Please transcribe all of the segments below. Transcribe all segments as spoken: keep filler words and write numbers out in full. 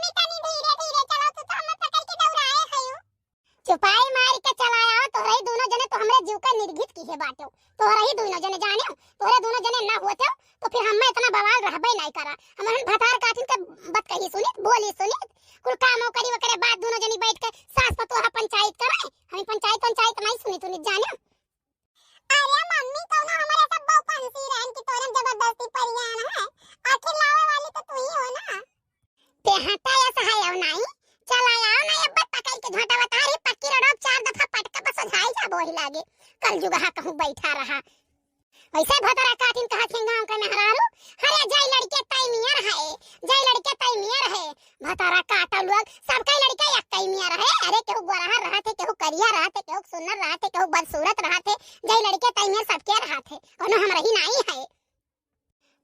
मम्मी, तनी धीरे धीरे चलो, तू तो हमें पकड़ के दौड़ाए हयू। चुपाई मार के चला आओ, तोहरे ही दोनों जने तो हमरे जीव का निर्घित किहे बाटे। तोहरे ही दोनों जने जाने, तोहरे दोनों जने ना होते तो फिर हमें इतना बवाल रहबे नहीं करा। हम हम भतार काटिन के बात कही सुनित, बोली सुनित, कुल काम करी, ओकरे बाद दोनों जनी बैठ के सास पतोह पंचायत करे। हम पंचायत पंचायत नहीं सुनित उनित जाने। अरे मम्मी, कौनो हमरे सब बहू पंसी रहन कि तोरे में जबरदस्ती परियान है? आखिर लावे वाली तो तू ही हो ना। ते हटा या सहाय हो नाई, चला आओ ना, अब पकड़ के झोंटा बता रही, पक्की रोड चार दफा पटका पर सोझाई जाबो ही लागे। कल जुगहा कहूँ बैठा रहा। वैसे भतरा काटिन कहा थिंगा हमके मेहरारू, अरे जय लड़के तई मियर है, जय लड़के तई मियर है। भतरा काटो लोग, सबके लड़के एक तई मियर है। अरे केहू गोरहा रहत है, केहू करिया रहत है, केहू सुन्नर रहत है, केहू बदसूरत रहत है, जय लड़के तई मियर सबके रहत है, कोनो हम रही नाई है।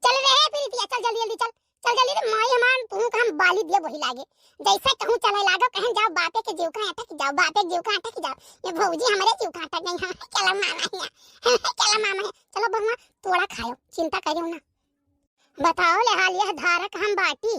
चल रे प्रीतिया, चल जल्दी जल्दी चल, चल जल्दी रे माई हमार, तू का हम बाली दिया वही लागे। जैसे कहूँ चले लागो, कहन जाओ बापे के जीव का अटक जाओ, बापे के जीव का अटक जाओ। ये भौजी हमरे जीव का अटक गई है, चलो मामा हिया, चलो मामा हिया, चलो बहुआ तोड़ा खायो, चिंता करियो ना। बताओ ले हाल यह धारक हम बाटी,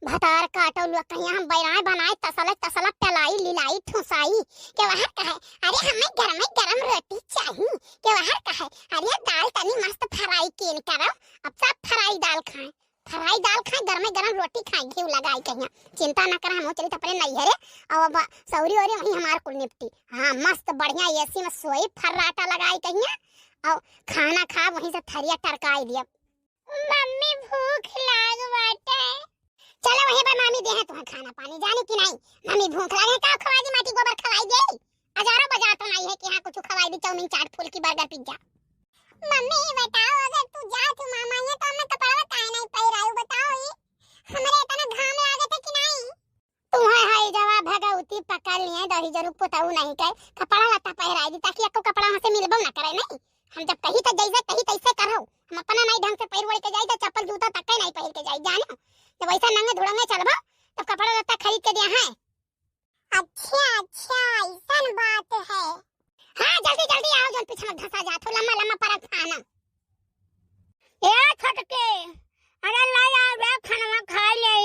भतार काटो लोग कहिया हम बैराए बनाए तसले तसला टलाई लिलाई ठुसाई। के वहर कहे, अरे हमें गरमे गरम रोटी चाही। के वहर कहे, अरे दाल तनी मस्त फ्राई कीन करो, अब सब फ्राई दाल खाए, फ्राई दाल खाए, गरमे गरम रोटी खाए, घी लगाई कहिया। चिंता ना कर, हम चली अपने नैहरे, और अब सौरी ओरी वहीं हमार कुल निपटी। हाँ, मस्त बढ़िया एसी में सोई, फर्राटा लगाई कहिया, और खाना खा वहीं से थरिया टरकाई दिया। मम्मी भूख लाग बाटे। चलो वहीं पर मामी देहे तुम्हें खाना पानी, जानी कि नहीं? मम्मी भूख लागे, का खवाई दी, माटी गोबर खवाई दे। हजारों बाजार तो नहीं है कि हाँ कुछ खवाई दी, चाउमीन, चाट, फुल्की, बर्गर, पिज्जा। मम्मी बताओ, अगर तू जात हो मामा ये तो हमें कपड़वा काहे नहीं पहिरायू, बताओ ये, हमरे इतना घाम लागत है कि नहीं? तुम्हें है जवा भगवती पकड़ लिए, दही जरूर पुताऊ नहीं के कपड़ा लत्ता पहिराई दी, ताकि एको कपड़ा हमसे मिलबो ना करे, नहीं? हम जब कही तो जैसे कही तैसे करो, हम अपना नहीं ढंग से पहिर ओढ़ के जाई तो चप्पल जूता तक के नहीं पहिर के जाई, जानो? जब वैसा नंगे धुड़ंगे चलबो, तब कपड़ा लत्ता खरीद के दिया है। अच्छा, अच्छा, ऐसन बात है। हाँ, जल्दी, जल्दी आओ, जौन पीछे में धंसा जात हो, लम्बा, लम्बा परत फाना। ए छोटके, अरे ले आओ रे, खानवा खा ले।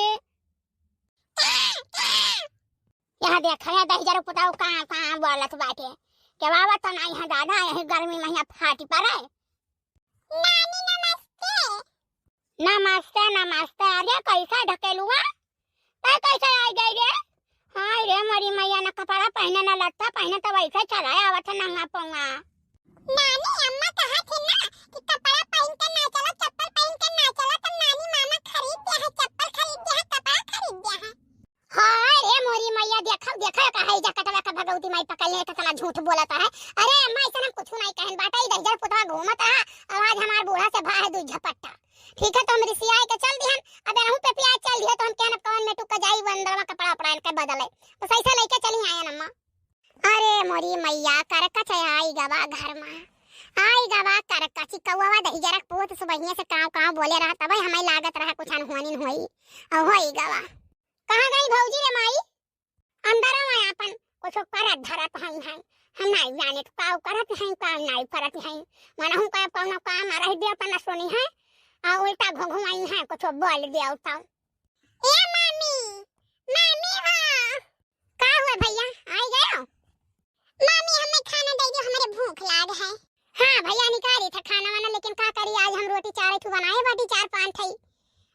यहाँ देख रे, दहिजर पुताऊ कहाँ, कहाँ बोलत बाटे। के बाबा तो नहीं है दादा, यही गर्मी में यहाँ फाटी पड़े। नानी नमस्ते। नमस्ते, नमस्ते। अरे कैसा ढकेलुआ? तै कैसे आ गई रे? हाय रे मोरी मैया, ना कपड़ा पहने, ना लत्ता पहने, तो वैसे चला आवत है नंगा पोंगा। नानी, अम्मा कहा थी ना कि कपड़ा पहन के ना चलो, चप्पल पहन के ना चलो, तो नानी मामा खरीद दिया है, चप्पल खरीद दिया है, कपड़ा खरीद दिया है। हाय रे मोरी मैया, देखो, देखो, का है जकटवा का भगवती माई पकड़ ले, कितना झूठ बोलत है। अरे अम्मा, ऐसा हम कुछ नहीं कहन बाटा, ई दहिजर पुतवा घूमत रहा, और आज हमार बूढ़ा से भा है दू झपट्टा। ठीक है, तो हम रिसिया के चल दिहन, अब रहूं पे पिया चल दिए, तो हम कहन अब कवन में टुक जाई, वो अंदरवा कपड़ा उपड़ा इनके बदले, बस ऐसा लेके चली आयन अम्मा। अरे मोरी मैया, करकच आई गवा घर मा, आई गवा करकच, कौवा दहिजरक पूत सुबहिये से काव काव बोले रहा, तबे हमें लागत रहा कुछ अनहोनी होई, और होई गवा। कहाँ गई भौजी रे माई? अंदर में अपन कुछ करत धरत हई हैं, हम नहीं जाने तो काव करत हैं, काव नहीं करत हैं, मनहु का कौनो काम रह दिया अपन सुनी है, और उल्टा घुघुआई हैं, कुछ बोल दिया तो। ए मामी, मामी हो। का हुआ भैया, आई गयो? मामी, हमें खाना दे दो, हमारे भूख लाग है। हाँ भैया, निकाली था खाना वाना, लेकिन का करी, आज हम रोटी चार ठू बनाए बाटी, चार पाँच ठई।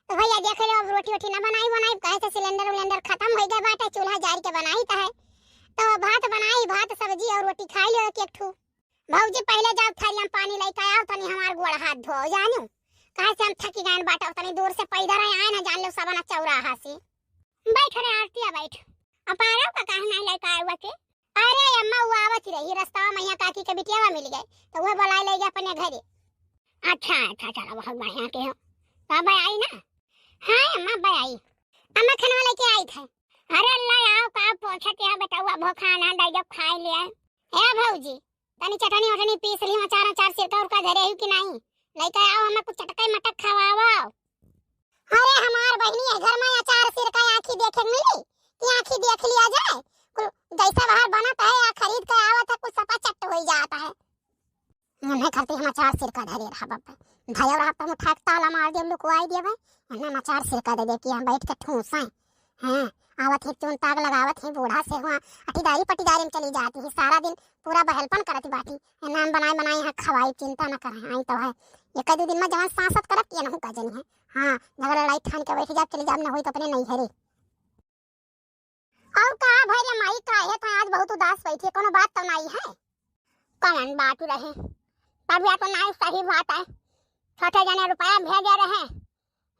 तो भैया देख लो, अब रोटी वोटी ना बनाई बनाई, कहे से सिलेंडर उलेंडर खत्म हो गए बाटे, चूल्हा जारी के बनाई तो है। तो भात बनाई, भात सब्जी और रोटी खाई लो एक एक ठू। भौजी पहले जाओ थरिया में पानी लेके आओ, तनी हमार गोड़ हाथ धो जानू, कहे से हम थकी गए बाटे, तनी दूर से पैदल आए ना जान लो सबना चौराहा से। बैठ रे आरतिया, बैठ। अपारो का काहे नहीं लेके आए हुआ के? अरे अम्मा, वो आवत ही रही, रास्ता में यहाँ काकी के बिटियावा मिल गए, तो वह बुलाए ले गए अपने घरे। अच्छा, अच्छा, चलो, बहुत बढ़िया के हो। तो अब आई ना? हाँ अम्मा, अब आई। अम्मा, खाना लेके आई थे। अरे अल्लाह, आओ, का पूछत है बेटवा, भूखा ना, दे जब खाए ले। ए भौजी, तनी चटनी वटनी पीस ली, अचार, अचार सिरका उरका धरे हो कि नहीं? लेके आओ, हमें कुछ चटके मटक खवाओ। अरे हमार बहिनी, ये घर में अचार सिरका आँखी देखे के मिली कि आँखी देख लिया जाए? कुल जैसा बाहर बनत है या खरीद के आवत है, कुछ सफा चट हो जाता है। उन्हें खातिर हम अचार सिरका धरे रहा बाबा, भैया रहा तो हम उठा के ताला मार दिया, लुकवाई दिया भाई। उन्हें हम अचार सिरका दे दे कि हम बैठ के ठूसा है, हैं, आवत ही चुन ताक लगावत ही बूढ़ा से हुआ, अटीदारी पटीदारी में चली जाती ही, सारा दिन पूरा बहलपन करत बाटी। ए नाम बनाए बनाए यहाँ खवाई, चिंता न करे, आई तो है। एक दो दिन में जवन सांसत करब कि एनहू का जनी है। हाँ, झगड़ा लड़ाई ठान के बैठ जाब, चली जाब, न होई तो अपने नैहरे। और का भई रे माई, काहे तो आज बहुत उदास बैठी है, कोनो बात तो नहीं है? कौन बात रहे? तब या तो नहीं सही बात है। छोटे जने रुपया भेजे रहे,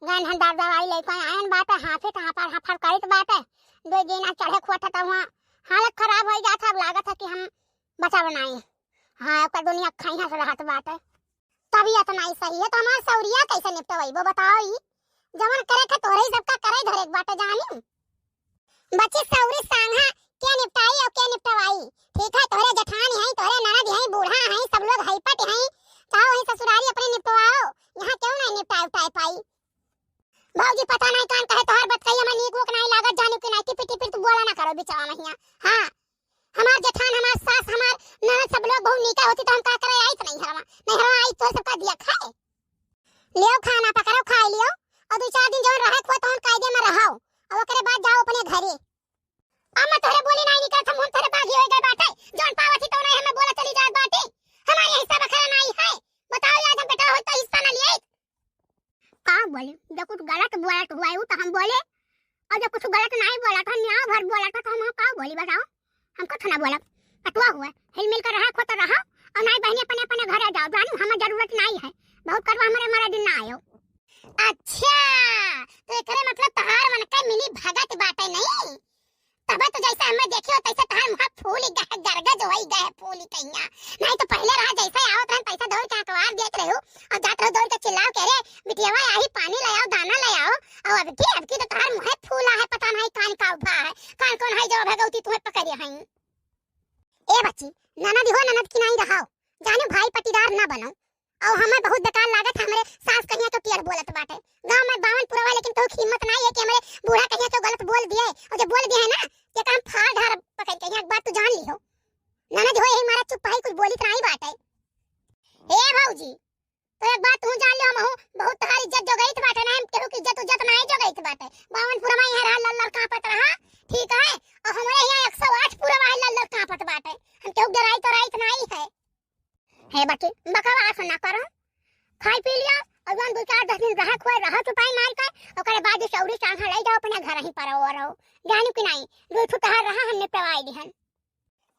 गन हम दर दवाई लेके आयन बाटे, हाफित हाफर हाफर करित बाटे। दो दिन आ चढ़े खुआ था, तब वहाँ हालत खराब हो जात है। अब लागत है कि हम बचा बनाई। हाँ, ओकर दुनिया खैहा से रहत बाटे। तबीयत नहीं सही है, तो हमार सौरिया कैसे निपटवाई, वो बताओ ई। जवन करे के तोहरे ही सबका करे धरे के बाटे, जानी। बची सौरी सांघा के निपटाई और के निपटवाई? ठीक है, तोहरे जेठान हैं, तोहरे ननद हैं, बूढ़ा हैं, सब लोग हैपट हैं, तो वही ससुरारी अपने निपटवाओ, यहाँ क्यों नहीं निपटाए उठाए पाई? भौजी, पता नहीं कान कहे तोहर बतकही हमें नीक उक नहीं लागत, जानू कि नहीं, टिपी टिपी तू बोला ना करो बिचारा महिया। हाँ, हमार जेठान, हमार सास, हमार ननद सब लोग बहुत नीका होती तो हम का करे आइत नहीं हरवा, नहीं हरवा आई तो सबका दिया खाए। लियो खाना पकड़ो, खाए लियो, और दो चार दिन जौन रहे खुआ तौन कायदे में रहो, और ओकरे बाद जाओ अपने घरे। अब मैं तोहरे बोली नहीं निकलत, हम तोहरे बागी हो गए बाटे, जौन पावत ही तो नहीं हमें बोला चली जात बाटे। हमारे हिस्सा बखरा नहीं है, बताओ आज हम बेटा होई तो हिस्सा ना लिए। का बोले, जब कुछ गलत बोलत हुआ है तो हम बोले, और जब कुछ गलत नहीं बोला था, न्याय भर बोला था, तो हम का बोली बताओ? हम कुछ ना बोलब। पतवा हुआ, हिल मिल कर रहा, खुद रहा, और नहीं बहनी अपने अपने घर आ जाओ, जानू हमें जरूरत नहीं है, बहुत करवा हमारे हमारा दिन ना आयो। अच्छा, तो एकरे मतलब तहार मन के मिली भगत बाटे नहीं? तबे तो जैसे हमें देखियो तैसे तहार मुँह फूल गए, गरगज होई गए, फूल कहिया। नहीं तो पहले रहा जैसे आवत रहन तैसे दौड़ के अखबार देत रहो और जात रहो दौड़ के चिल्लाओ के, "अरे बिटियावा, आही पानी ले आओ, दाना ले आओ।" और अब की, अब की तो तहार मुँह फूला है, पता नहीं कान का उभा है, कान कौन है जो भगवती तुम्हें पकड़े हैं। ए बच्ची, ननद हो, ननद की नहीं रहाओ, जाने भाई पटीदार ना बनो। और हमें बहुत बेकार लागत है, हमरे सास कहिया तो टियर बोलत बाटे। गाँव में बावन पुरवा, लेकिन केहू की हिम्मत नहीं है कि हमरे बूढ़ा कहिया तो गलत बोल दिए। और जब बोल दिए है ना, ये काम फाड़ ढार पकड़ के, एक बात तू जान लिहो। ननद हो, यही मारा चुप है, कुछ बोलित नहीं बाटे। ए भौजी, तो एक बात तू जान लियो, हमहू बहुत तहार इज्जत जोगइत बाटे ना, हम केहू की इज्जत उज्जत नहीं जोगइत बाटे। बावन पुरवा यहाँ रहा, लल्लर कांपत रहा, ठीक है, और हमरे यहाँ एक सौ आठ पुरवा है, लल्लर कांपत बाटे, हम केहू डराइत तो राइत नहीं है। हे बच्ची, बकवास ना करो, खाई पी लिया, और जौन दो चार दस दिन रहा खुआ रहा चुपाई मार के, ओकरे बाद ये सौरी चांगा ले जाओ अपने घर ही पर और रहो, जानू कि नहीं, दो ठो तहार रहा हमने पवाई दिहन।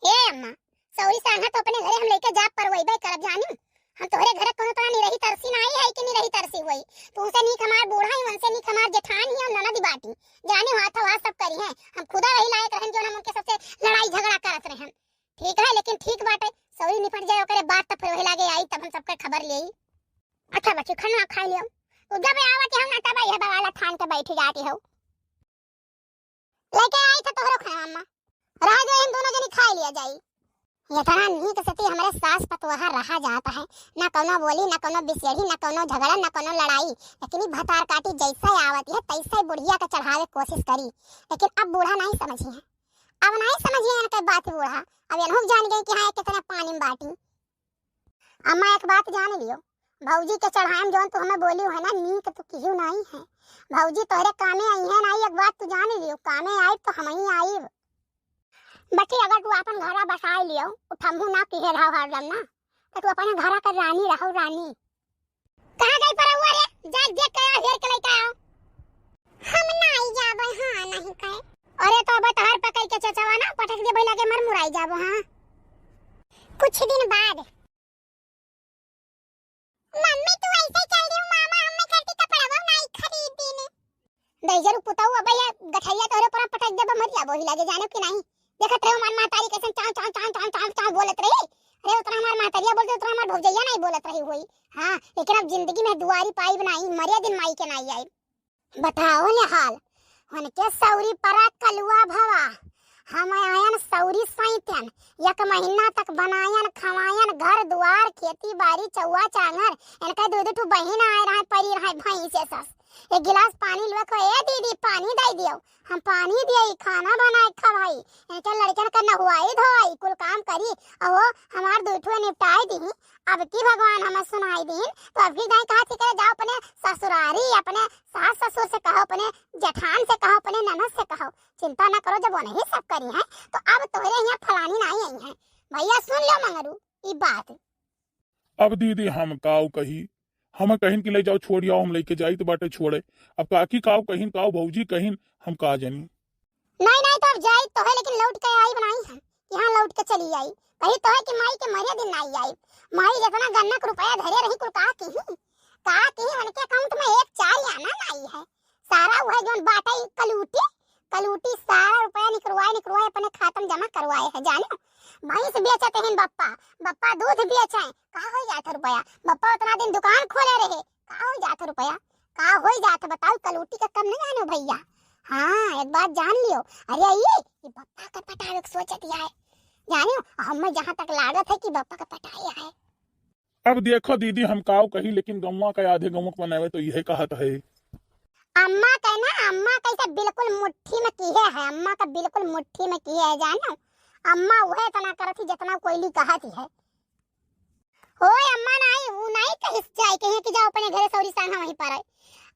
ए अम्मा, सौरी सांगा तो अपने घरे हम लेके जाब परवइबे करब, जानू। हम तोहरे घरे कोनो तरह निरही तरसी ना आई है कि निरही तरसी हुई। तुमसे नीक हमार बूढ़ा ही, उनसे नीक हमार जेठान ही और ननद बाटी। जानू हाथ आवाज सब करी हैं। हम खुदा वही लायक रहन जो हम उनके सबसे लड़ाई झगड़ा करत रहन। ठीक है, लेकिन ठीक बाटे, सौरी निपट जाए ओकरे बाद तब फिर वही लागे आई, तब हम सबके खबर लेई। अच्छा बच्ची, खाना खाई लियो। तू जब आवत हम ना तब यह बवाला ठान के बैठ जाती हो। लेके आई था तोहरो खाना अम्मा। रह दे, हम दोनों जनी खाई लिया जाई। ये तरह नीक से ती हमरे सास पतोहा रहा जात है, ना कोनो बोली, ना कोनो बिसेड़ी, ना कोनो झगड़ा, ना कोनो लड़ाई। लेकिन ई भतार काटी जैसे आवत है, तैसे बुढ़िया के चढ़ावे कोशिश करी। लेकिन अब बूढ़ा नहीं समझी है, अब नहीं समझी है इनके बात बूढ़ा। अब एनहू जान गई कि हाँ, ये कितने पानी में बाटी। अम्मा, एक बात जान लियो, भौजी के चढ़ाए में जौन तू हमें बोली है ना, नीक तो किहू नहीं है। भौजी तोहरे कामे आई है ना, एक बात तू जान लियो, कामे आई तो हम ही आईब। बच्ची, अगर तू अपन घरा बसाए लियो, उठमहू ना किहे रहो हरदम ना, तो तू अपने घरा के रानी रहो, रानी। कहाँ गई परौआ रे? जा देख के आओ, हेर के लेके आओ। हम नहीं जाबो, हाँ नहीं कहे। अरे तो अब तहार पकड़ के चचवा ना पटक दे, भइला के मर मुराई जाबो, हाँ। कुछ दिन बाद। मम्मी, तू ऐसे चल रही हूँ, मामा, हम मैं करती कपड़ा वो नहीं खरीदी ने। दहिजरू पुताऊ, अब ये गठरिया तोहरे ऊपर पटक देबा, मर जाबो ही लागे, जानो कि नहीं? देखत रहो हमार महतारी कैसन चाव, चाव, चाव, चाव, चाव, चाव बोलत रही। अरे, उतना हमार महतारिया बोलते, उतना हमार भौजैया नहीं बोलत रही हुई। हाँ, लेकिन अब जिंदगी में दुआरी पाई बनाई, मरे दिन माई के नहीं आई। बताओ ले हाल, उनके सौरी परा कलुआ भवा, हम आयन सौरी सैतन, एक महीना तक बनायन, खवायन, घर दुआर, खेती बाड़ी, चौआ चांगर, इनके दो दो ठो बहिन आए रहे, परी रहे भैंस सस। एक गिलास पानी लेवे को, "ए दीदी, पानी दे दियो।" हम पानी दिए, खाना बनाए, खवाई, इनके लड़कन का नहवाई धोवाई, कुल काम करी, और वो हमार दो ठो निपटाए दी। अब की भगवान हमें सुनाई दी, तो अब की जाए कहा थी करे, जाओ अपने ससुरारी, अपने सास ससुर से कहो, अपने जेठान से कहो, अपने ननद से कहो। जात हो। चिंता ना करो, जब वो नहीं सब करी हैं, तो अब तोहरे यहाँ फलानी नाहीं आई हैं। भैया सुन लो मंगरू, ई बात। अब दीदी हम काव कही, हम कहिन कि ले जाओ छोड़ आओ, हम लेके जाइत बाटे छोड़े। अब काकी काव कहिन, काव भौजी कहिन, हम का जानी। नहीं, नहीं, तो अब जाई तो है, लेकिन लौट के आई बनाई हम, कि हाँ, लौट के चली आई। कही तो है कि माई के मरे दिन नहीं आई। माई जितना गन्ना के रुपया धरे रही, कुल का की, का की, उनके account में एक चार आना नहीं है। सारा वह जौन बाटे ई कलूटी, कलूटी सारा रुपया निकरवाए, निकरवाए अपने खाता में जमा करवाए है, जाने। भैंस बेचत हैं बप्पा, बप्पा दूध बेचे, का हो जात है रुपया? बप्पा उतना दिन दुकान खोले रहे, का हो जात है रुपया? का हो जात है बताओ, कलूटी का कम नहीं जानो भैया। हाँ, एक बात जान लियो, अरे ये, ये बप्पा का पटावे के सोचत है, जानियो, हमें जहाँ तक लागत है कि बप्पा का पटाए है। अब देखो दीदी, हम काव कही, लेकिन गौवा का आधे गौवा के बनावे तो यह कहत है। अम्मा के ना, अम्मा कैसे बिल्कुल मुट्ठी में किहे है, अम्मा का बिल्कुल मुट्ठी में किहे है, जानो। अम्मा उहे इतना करत ही जितना कोयली कहत ही है। ओए अम्मा नाई, ऊ नाई कहिस जाए के है कि जाओ अपने घरे सौरी संग वहीं पर है।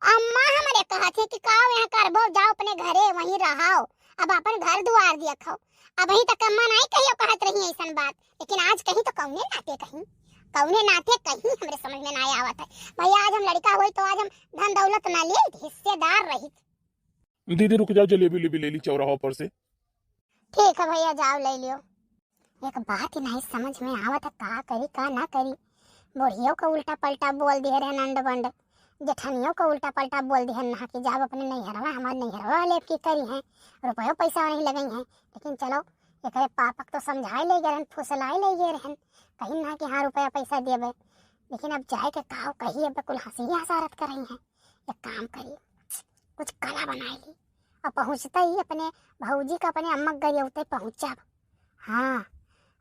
अम्मा हमरे कहत है कि काव यहाँ करबो, जाओ अपने घरे वहीं रहाओ, अब अपन घर दुआर देखो। अब वहीं तक अम्मा नाई कहियो कहत रही ऐसन बात, लेकिन आज कहीं तो कौने नाते कहीं, कौने नाते कहीं हमरे समझ में ना आवत है। भैया आज हम लड़का होई तो आज हम धन दौलत ना लेत, हिस्सेदार रहित। दीदी रुक जाओ, जलेबी उलेबी ले ली चौराहा पर से। ठीक है भैया, जाओ ले लियो। एक बात ही नहीं समझ में आवत है, का करी का ना करी। बुढ़ियो का उल्टा पलटा बोल दिए रहे नंड बंड, जेठनियों का उल्टा पलटा बोल दिए ना कि जाब अपने नैहरवा, हमार नैहरवा वाले की करी हैं, रुपयो पैसा नहीं लगई हैं। लेकिन चलो, एकरे पापक तो समझाए ले गए रहन, फुसलाए ले गए रहन, कहीं ना कि हाँ रुपया पैसा देबे। लेकिन अब जाए के काव कही, अब कुल हंसी हंसारत कर रही हैं। एक काम करी, कुछ कला बनाए ली और पहुँचते ही अपने भौजी का अपने अम्मा के गरियौते पहुँचब। हाँ,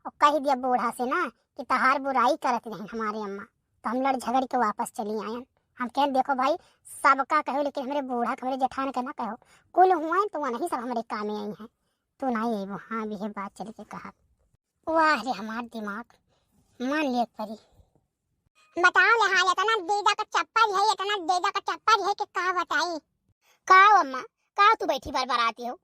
और कह दिया बूढ़ा से ना कि तहार बुराई करत रही हमारे अम्मा, तो हम लड़ झगड़ के वापस चली आयन। हम कहें देखो भाई, सबका कहो लेकिन हमरे बूढ़ा के, हमरे जेठान के ना कहो, कुल हुआ तो वह नहीं सब हमरे कामे आई हैं। तू नहीं अइबो, हाँ, अब यह बात चल के कहा। वाह रे हमार दिमाग, मान लिए परी। बताओ ले, हाँ, इतना देदा का चप्पल है, इतना देदा का चप्पल है कि का बताई। का अम्मा, का तू बैठी बरबराती हो?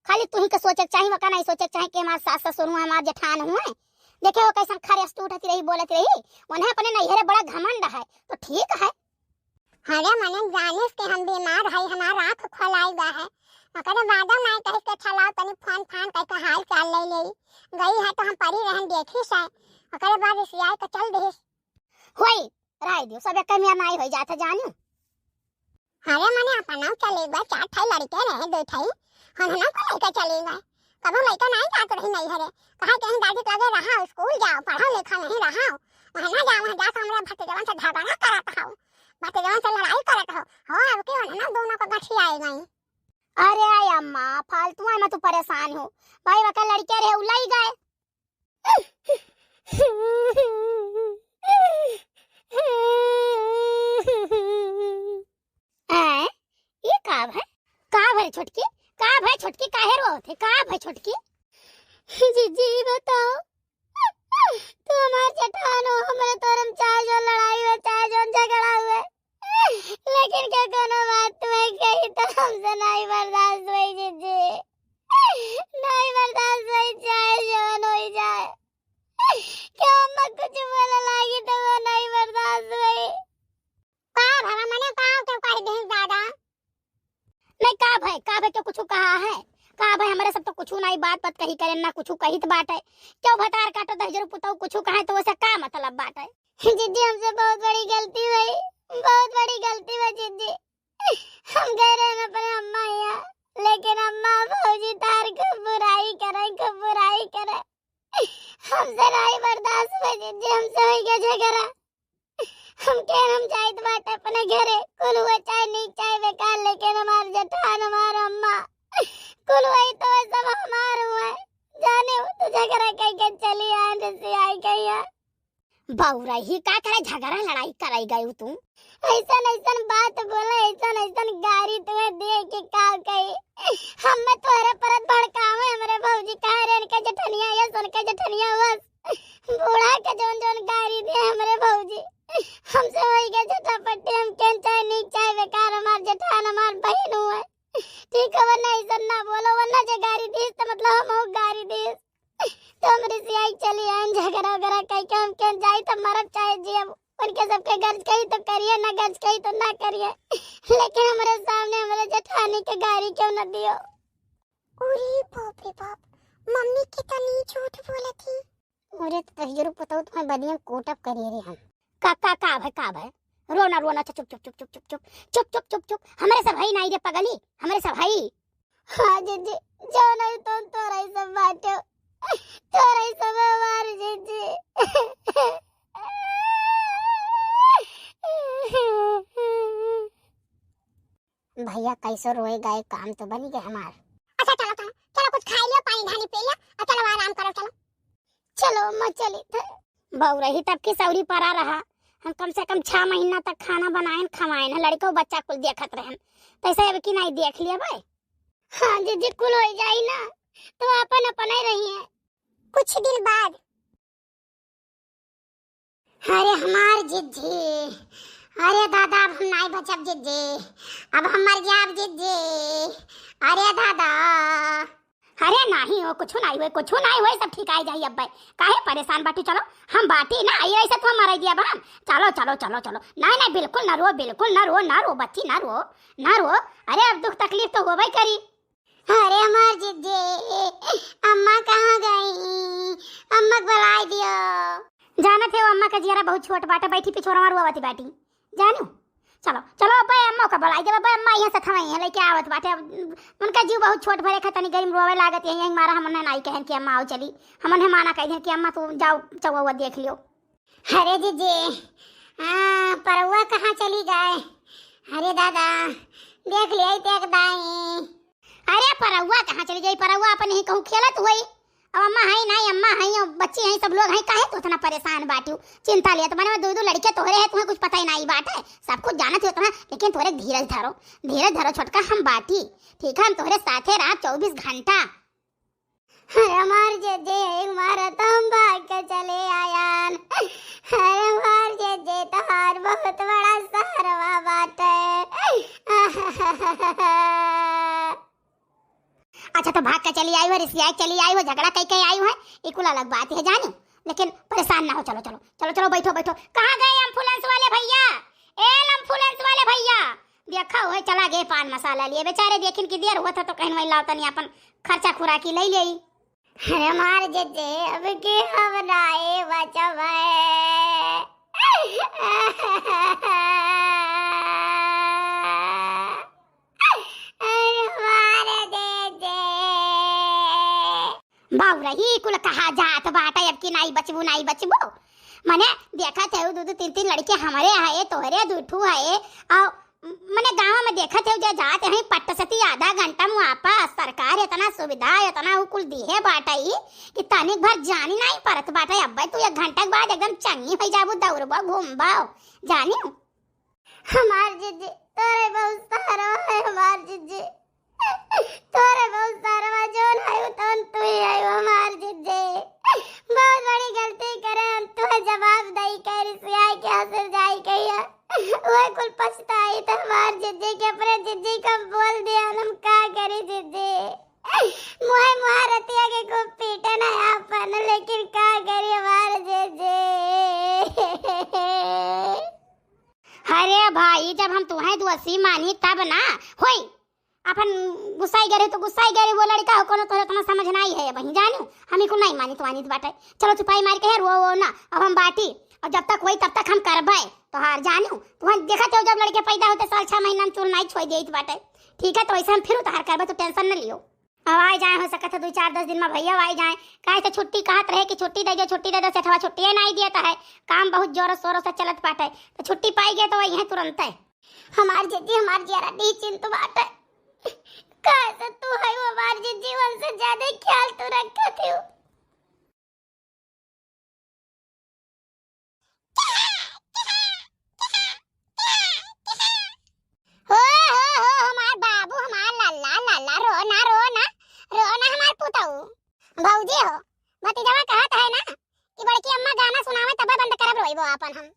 खाली तू ही के सोचे के चाही, वका नहीं सोचे के चाही कि हमार सास ससुर हुए, हमार जेठान हुए। देखे हो कैसन खरेस टूटती रही, बोलत रही। उन्हें अपने नैहरे बड़ा घमंड है, तो ठीक है। अरे मने जानिस के हम बीमार है, हमार आँख खोलाई गा है। ओकरे बादो नाई कहिस के चलाओ तनी फोन फान करके हाल चाल ले लेई। गई है तो हम परी रहन देखिस है। ओकरे बाद रिसियाई के चल दिस। होई, राय दियो, सब एक कमिया नाई होई जात है जानियो। अरे मने अपना चले गए, चार ठाई लड़के रहे, दो ठाई। हम ना को लेके चले गए। कबो लइका नाई जात रही नैहरे। कहा कहीं दादी के लगे रहा, स्कूल जाओ, पढ़ो लिखो नहीं रहा। वहाँ ना जाओ, वहाँ जाके हमरा भतीजवन से झगड़ा करत हो। भतीजवन से लड़ाई करत हो। हो, अब के उन्हें ना दोनों को गठियाए गई। अरे आय अम्मा, फालतू में तू परेशान हो। भाई वका लड़के रहे, उलाई गए। आय, ये का भय? का भय छोटकी? का भय छोटकी? काहे रोवत है? का भय छोटकी? जीजी, बताओ। तू हमार जेठान हो, हमरे तोरे में चाहे जो लड़ाई हुए, चाहे जो झगड़ा हुए, लेकिन के कोनो बात तुम्हें कही तो हमसे नहीं बर्दाश्त हुई जीजी, नहीं बर्दाश्त हुई, चाहे जवन होई जाए। क्या अम्मा कुछ बोले लागी तो वो नहीं बर्दाश्त हुई। का भवा मने का क्यों कह दे ज्यादा? नहीं, का भय, का भय, क्यों कुछ कहा है? का भय, हमरे सब तो कुछ नहीं, बात बात कही करें ना, कुछ कहित बाटे। क्यों भतार काटो दहिजरू पुतऊ कुछ कहे तो वैसे का मतलब बाटे? जीजी, हमसे बहुत बड़ी गलती भई, बहुत बड़ी गलती भई जीजी। हम गए रहे अपने अम्मा यहाँ, लेकिन अम्मा भौजी तार खूब बुराई करे, खूब बुराई करे। हमसे नहीं बर्दाश्त भई जीजी, हमसे होई गया झगड़ा। हम के हम जाइत बाटे अपने घरे, कुल हुआ चाहे नीक चाहे बेकार, लेकिन हमार जेठान, हमार अम्मा, कुल हुआ ही तो सब हमार हुआ। जाने हो तो झगड़ा कह के चली आए, जैसे आई गई है। बउरही का करे, झगड़ा लड़ाई करे गई तू? ऐसन ऐसन बात बोले, ऐसन ऐसन गारी तुम्हें दे के का कही। हम में तोहरे परत भड़कावे, हमरे भौजी कहा रे, इनके जठनिया यस, उनके जठनिया वस। बूढ़ा के जौन जौन गारी दे हमरे भौजी, हमसे होई गए झटापट्टी, हम केन चाहे नीक चाहे बेकार, हमार जेठान हमार बहिन हुए। ठीक है, वरना ऐसन ना बोलो, गरज कही तो करिए, ना गरज कही तो ना करिए, लेकिन हमरे सामने हमरे जेठानी के गारी क्यों न दियो। अरे बाप रे बाप, मम्मी कितनी झूठ बोलत ही। अरे तहियरु पतऊ तुम्हें बनिया कोटप करिए रे हम। का, का, का भय, का भय? रो ना, रो ना, चुप, चुप, चुप। हमरे सब हई नाई रे पगली, हमरे सब हई। हाँ जिज्जी, जो नहीं तुम तोरा ही सब बाटो, तोरा ही सब हमार जिज्जी। भैया कैसो रोए गाए, काम तो बनी गए हमार। अच्छा चलो, चलो, चलो कुछ खाई लियो, पानी धानी पी लियो, और चलो आराम करो, चलो। चलो अम्मा चली थे। बउरही तब की सौरी परा रहा, हम कम से कम छह महीना तक खाना बनाएन खवाएन, लड़को बच्चा कुल देखत रहन, तैसे अब की नहीं देख लिया भाई। हाँ जिज्जी, कुल हो जाई ना, तो अपन अपन ही रही है। कुछ दिन बाद। अरे हमार जिज्जी, अरे दादा, अब हम नाई बचब जिज्जी, अब हम मर जाब जिज्जी, अरे दादा। अरे नाही हो, कुछ नाही होए, कुछ नाही होए, सब ठीक आई जाई अब्बे। काहे परेशान बाटी? चलो हम बाटी ना, आई ऐसे तो हम मर दिया बहन। चलो चलो चलो चलो, नहीं नहीं, बिल्कुल ना रो, बिल्कुल ना रो, ना रो बच्ची, ना रो, ना रो। अरे अब दुख तकलीफ तो होबे करी। अरे हमार जिज्जी, अम्मा कहाँ गई? अम्मा के बुलाई दियो। जानत है वो अम्मा का जियरा बहुत छोट बाटे, बैठी पिछोरवा रोवत बाटी। जानू, चलो चलो अब्बे अम्मा का बुलाई देब, अब्बे अम्मा यहाँ से थमाई है लेके आवत बाटे। अब उनका जीव बहुत छोट भरे खा, तनी गरीब रोवे लागत है, यही मारा हम उन्हें नाई कहन कि अम्मा आओ चली, हम उन्हें माना कह दें कि अम्मा तू जाओ चौवा देख लियो। अरे जिज्जी, हाँ, परौआ कहाँ चली गए? अरे दादा, देख लिया देख दाई। अरे परौआ कहाँ चली गई? परौआ अपन ही कहूँ खेलत हुई। अब अम्मा है नहीं, अम्मा है, अब बच्ची है, सब लोग हैं, काहे तू इतना परेशान बाटियो? चिंता लिया तो मने में दो दो लड़के तोहरे है, तुम्हें कुछ पता ही नहीं बाटे, सब कुछ जानत हो तुम्हें, लेकिन थोड़े धीरज धरो, धीरज धरो छोटका, हम बाटी, ठीक है, हम तोहरे साथे रहा चौबीस घंटा। अरे हमार जिज्जी, एक मारा तो हम भाग के चले आयान। अरे हमार जिज्जी, तोहार बहुत बड़ा सहरवा बाटे। अच्छा तो भाग के चली आई हो, रिसिया के चली आई हो, झगड़ा कई के आई हो, ई कुल अलग बात है जानी, लेकिन परेशान ना हो। चलो चलो चलो चलो, बैठो बैठो। कहाँ गए एम्बुलेंस वाले भैया? ए एम्बुलेंस वाले भैया, देखा हुए चला गए पान मसाला लिए बेचारे, देखिन की देर हुआ था तो कहीं वहीं लाओ तनी अपन खर्चा खुराकी ले ले। अरे मार जिज्जी, अब के हम नाए बचबै। अरे मार जिज्जी। बाउरही कुल कहा जात बाटे, अब की नाई बचबू, नाई बचबू। मने देखत है दो दो तीन तीन लड़के हमरे है, तोहरे दू ठू है, और मने गाँव में देखत है जे जात है पट्ट सती आधा घंटा में वापस। सरकार इतना सुविधा, इतना उ कुल दिहे बाटे कि तनिक भर जानी नहीं परत बाटे। अब्बे तू एक घंटा के बाद एकदम चंगी हो जाबू, दौड़बो घूमबो, जानी। हमार जिज्जी, तोरे बहुत सहारा है हमार जिज्जी, तोरे बहुत सहारा, जौन है तौन तू ही है हमार जिज्जी। बहुत बड़ी गलती करे हम, तुम्हें जवाब दई के रिसियाई के हंसर जाई के है। वह कुल पछताई तो हमार जिज्जी के, अपने जिज्जी का बोल दिया, हम का करी जिज्जी? मुहे मुहे रतिया के खूब पीटे ना आपन, लेकिन का करी हमार जिज्जी? अरे भाई, जब हम तुहें दोषी मानी तब ना होई। अपन गुस्साई गए रहे तो गुस्साई गए रहे, वो लड़का हो कोनो तोहरे उतना समझ नहीं है। वहीं जानू हम इको नहीं मानित वानित बाटे। चलो चुपाई मार के है, रो वो ना, अब हम बाटी, और जब तक वही तब तक हम करबे तोहार जानू। तुहन देखत हो जब लड़के पैदा होते साल छह महीना में चूल नहीं छोड़ देत बाटे, ठीक है, तो ऐसे हम फिर तोहार करबे, तो टेंशन न लियो। अब आई जाए, हो सकत है दो चार दस दिन में भैया आई जाए, काहे से छुट्टी कहत रहे कि छुट्टी दे दो, छुट्टी दे दो, सेठवा छुट्टिए नहीं देता है, काम बहुत जोरों शोरों से चलत बाटे, तो छुट्टी पाई गए तो वही है तुरंत है। हमार जिज्जी, हमार जियरा डी चिंत बाटे, काहे से तू है वो हमार जिज्जी, उनसे ज्यादा ख्याल तू रखत हो। हो, हो, हो, हमार बाबू, हमार लल्ला, लल्ला, रो ना, रो ना, रो ना हमार पुतऊ। भौजी हो, भतीजवा कहत है ना कि बड़की अम्मा गाना सुनावे तबे बंद करब रोइबो आपन हम।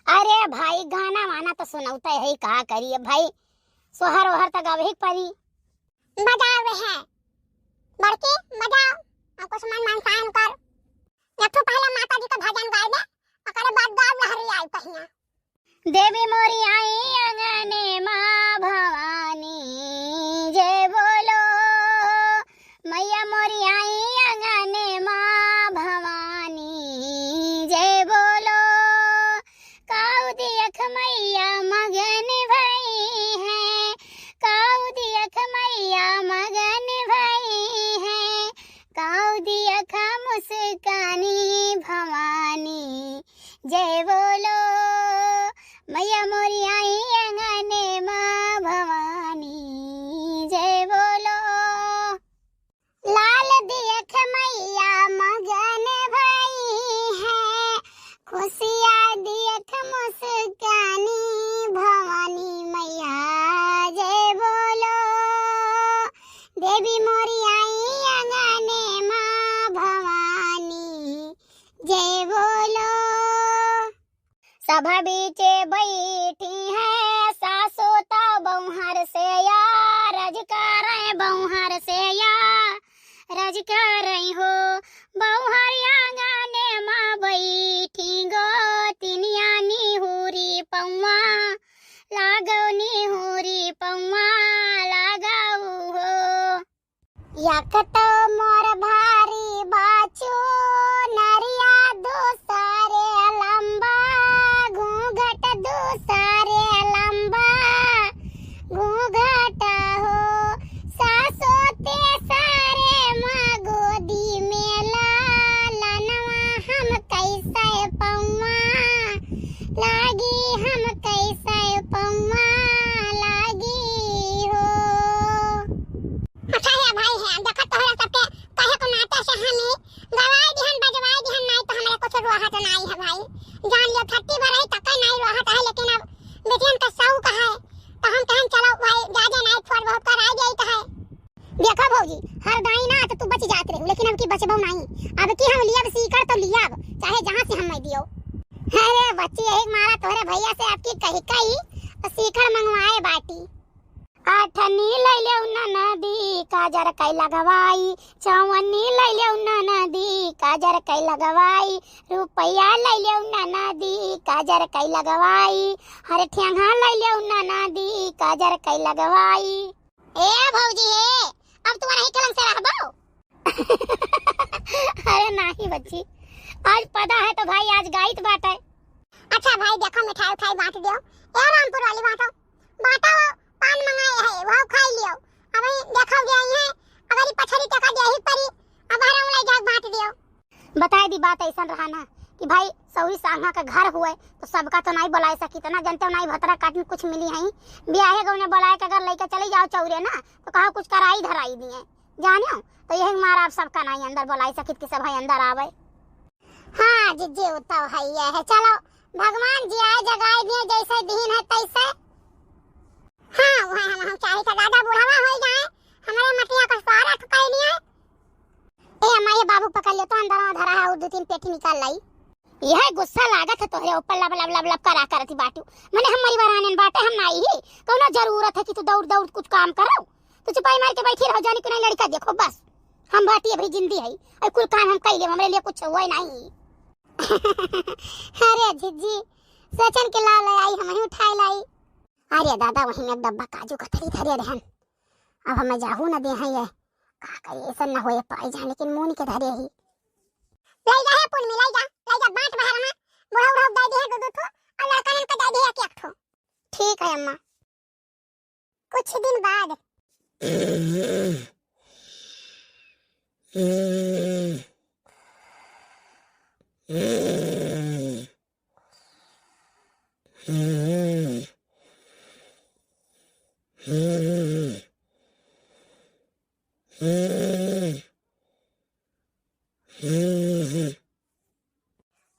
अरे भाई, गाना वाना तो सुनौते है, का करिए भाई, सोहर ओहर त गावे ही परी। बजाओ रे है। बड़की, बजाओ। अब कुछ मन मानसान कर। एक ठो पहले माता जी का भजन गाए दे, ओकरे बाद गाओ लहरी आई पहिया। मोरी आई अंगने माँ भवानी, जय बोलो। सभा बीचे बैठी हैं सासु तौ बौहर से या, रज करै बौहर से या, रज करै हो। बौहर आंगने मा बैठी गोतिनिया निहुरी पौआ लागौ, निहुरी पौआ लागौ हो। एक तो मोर भारी बाचू नरिया, दूसरे लंबा घूंघट, दूसरे लंबा घूंघट हो। सासो ते सारे माँ गोदी में लालनवा, हम कैसे पौआ लागी, हम कैसे पौआ लागी हो। अच्छा है भाई, है देखत तोहरा सबके कहे को नाते से हम ही गवाई दिहन, बजवाई दिहन, नाई तो हमरे कुछ रोहत नाई है भाई। जान लियो धरती पर रही तक नाई रोहत है, लेकिन अब बेटियन का शौक है तो हम कहन चलो भाई जादे नाई थोड़ बहुत कराई देत है। देखो भौजी, हर दाई ना तो तू बच जात रहू, लेकिन अब की बचबो नाई। अब की हम लियब सीकर तो लियब, चाहे जहाँ से हम मैं दियो। अरे बच्ची, यही मारा तोहरे भैया से आपकी कही कही और सीकर मंगवाए बाटी। अठनी लैलेउ ननदी, काजर कै लगवाई। चवन्नी लैलेउ ननदी, काजर कै लगवाई। रुपया लैलेउ ननदी, काजर कै लगवाई। हर ठेंगा लैलेउ ननदी, काजर कै लगवाई। ए भौजी हे, अब तू नहीं कलम से रहबो? अरे नाही बच्ची, आज पदा है तो भाई आज गाइत बाटे। अच्छा भाई, देखो मिठाई उठाई बांट दियो। ए रामपुर वाली बांटो, बांटो, पान मंगाए है, वो खाई लियो। अब देखो गई है, अगर ये पछड़ी टका दे ही परी, अब हर उलाई जाग बांट दियो। बताए दी बात ऐसन रहा ना कि भाई सौरी सांगा का घर हुए तो सबका तो नहीं बुलाए सकी, इतना जनते नहीं भतरा काटन कुछ मिली है। ब्याहे गौने बुलाए के अगर लइके चले जाओ चौरे ना तो कहो कुछ कराई धराई दिए, जानियो तो यही मारा आप सबका नहीं अंदर बुलाई सकित कि सब है अंदर आवे। हाँ जिज्जी, उ तो है ये है। चलो भगवान जी आए जगाए दिए, जैसे दीन है तैसे। हाँ वह हम, हम चाहे तो दादा बुढ़ावा हो जाए, हमारे मटिया का स्वागत कर दिए। ए अम्मा, ये बाबू पकड़ लियो तो अंदर धरा है और दो तीन पेटी निकाल लाई। यह गुस्सा लागत है तोहरे ऊपर, लब लब लब लब करा करती बाटू। मने हमारी बरानन बाटे, हम नाई ही। कौनो जरूरत है कि तू दौड़ दौड़ कुछ काम करो? तू चुपाई मार के बैठी रहो, जानी कि नहीं लड़का देखो बस। हम बाटी अभी जिंदी है और कुल काम हम कई लेब, हमरे लिए कुछ हुआ ही नहीं। अरे जिज्जी, सोचन के ला ले आई, हम ही उठाए लाई। अरे दादा, वहीं में एक डब्बा काजू कतरी धरे रहन, अब हमें जाहू न दे हैं ये। का करी, ऐसा न होए पाई जाए, लेकिन मुन के धरे ही। ले जा हे पुन में, ले जा, ले जा, बांट बाहर में। बुढ़ा उढ़ा दे दे दो दो ठो, और लड़का नन का दे दे एक एक ठो। ठीक है अम्मा। कुछ दिन बाद।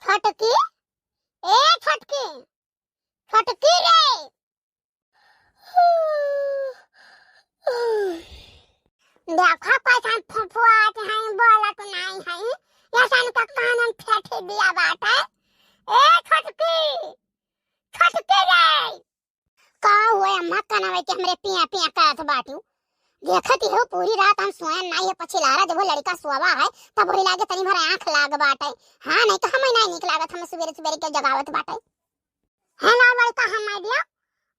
छोटकी, ए छोटकी, छोटकी रे। देखो कैसन फुफुआत हैं, बोलत नहीं हैं, ऐसन का कानन फेंटे दिया बाटे। ए छोटकी, छोटकी रे। का हुए अम्मा, कनवे के हमरे पिया पिया करत बाटू? देखत ही हो पूरी रात हम सोयन नहीं है, पछिलारा जब वो लड़का सोवा है तब वही लागे तनी भर आँख लाग बाटे। हाँ नहीं तो हमें नहीं निक लागत, हमें सुबेरे सुबेरे के जगावत बाटे। है ना लड़का, हम आइडिया,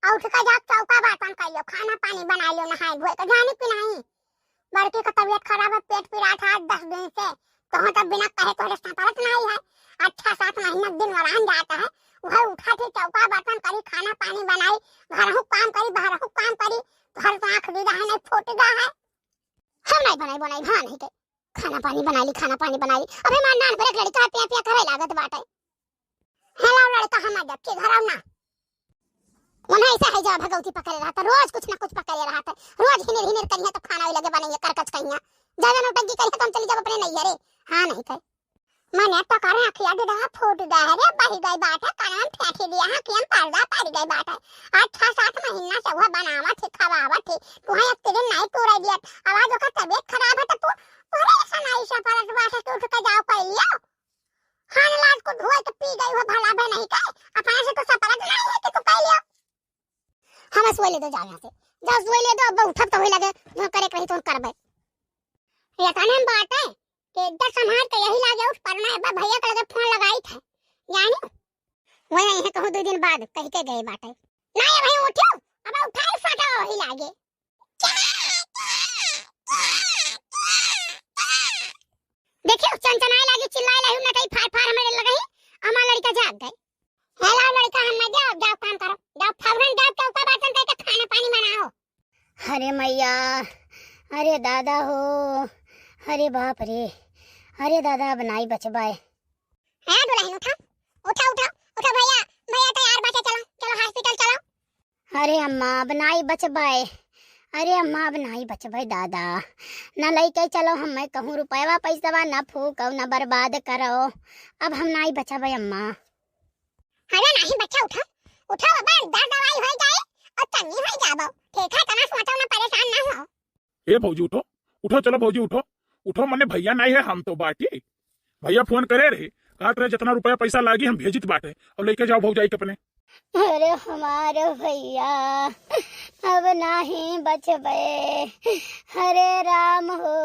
और उठ के जाओ, चौका बर्तन कर लियो, खाना पानी बना लियो, नहाए धोए के, जाने कि नहीं? बड़की का तबीयत खराब है, पेट पिरात है आज दस दिन से, तो हम तब बिना कहे तोहरे सतारत नहीं है। अच्छा, सात महीना के दिन वरान जाता है, वह उठा थे, चौका बर्तन करी, खाना पानी बनाई, घरहू काम करी, बाहरहू काम करी, घर तो आँख दीदा है, नहीं फूट गा है। हम नहीं बनाई, बनाई, भान है के। खाना पानी बनाई ली, खाना पानी बनाई ली। अबे मार नान पर एक लड़का पिया पिया करे लागत बाटे। हेलो लड़का, हम जब के घर आओ ना। उन्हें ऐसा है जा भगवती पकड़े रहता, रोज कुछ ना कुछ पकड़े रहता। रोज हिनेर हिनेर करिया तो खाना भी लगे बनइया, करकच कहिया। ज्यादा नौटंकी करिया तो हम चली जाब अपने नैहरे। हाँ नहीं कहे। मने तो करे अखिया दे दहा फूट गए रे, बही गई बाटे, कनवा में फेंटी दिया है, अखिया में पर्दा पड़ गई बाटे। आज छह सात महीना से वह बनावत ही, खवावत ही, तुहे एक दिन नहीं पूरे दिया। अब आज ओकर तबीयत खराब है तो तू, तोरे ऐसा नहीं सपरत बाटे कि उठ के जाओ कर लियो। खान लाज को धोए के पी गई हो भला बे नहीं के, अपने से तो सपरत नहीं है कि तू कर लियो। हम सोए ले दो जाओ यहाँ से, जाओ सोए ले दो, अब उठब तो होई लगे, जो करे के रही तो करबे। ये तने हम बाटे कि इज्जत संभाल के यही लागे उठ पड़ना है, बा भैया के लगे फोन लगाई थे, जानी? वही यहीं कहूँ दो दिन बाद कह के गए बाटे। ना ये भाई उठो, अब उठाए फाटा वही लागे। देखियो, चनचनाए लागी, चिल्लाए लागी, नटई फार फार हमरे लगही, हमार लड़का जाग गए। हेलो लड़का, हम ना जाओ, जाओ काम करो, जाओ फौरन जाओ, चौका बर्तन करके खाना पानी बनाओ। अरे मैया, अरे दादा हो, अरे बाप रे, अरे दादा, अब नाई बचबाए। हाँ दुल्हन, उठा, उठा, उठा, उठा भैया, भैया तैयार बाटे, चलो, चलो hospital चलो। अरे अम्मा, अब नाई बचबाए, अरे अम्मा, अब नाई बचबाए दादा, ना लइके चलो, हम मैं कहूँ रुपयवा पैसवा ना फूको, ना बर्बाद करो, अब हम नाई बचबाए अम्मा। अरे नाहीं बच्चा, उठा, उठा बाबा, दर्द दवाई हो जाए और चंगी हो जाबो। ठीक है, तना सोचो ना, परेशान ना हो। ए भौजी उठो, उठो, चलो भौजी उठो, उठो, मने भैया नाहीं है, हम तो बाटी। भैया फोन करे रहे, कहत रहे जितना रुपया पैसा लागी हम भेजित बाटे, और लेके जाओ भौजाई के अपने। अरे हमारे भैया, अब नाहीं बचबे, हरे राम हो।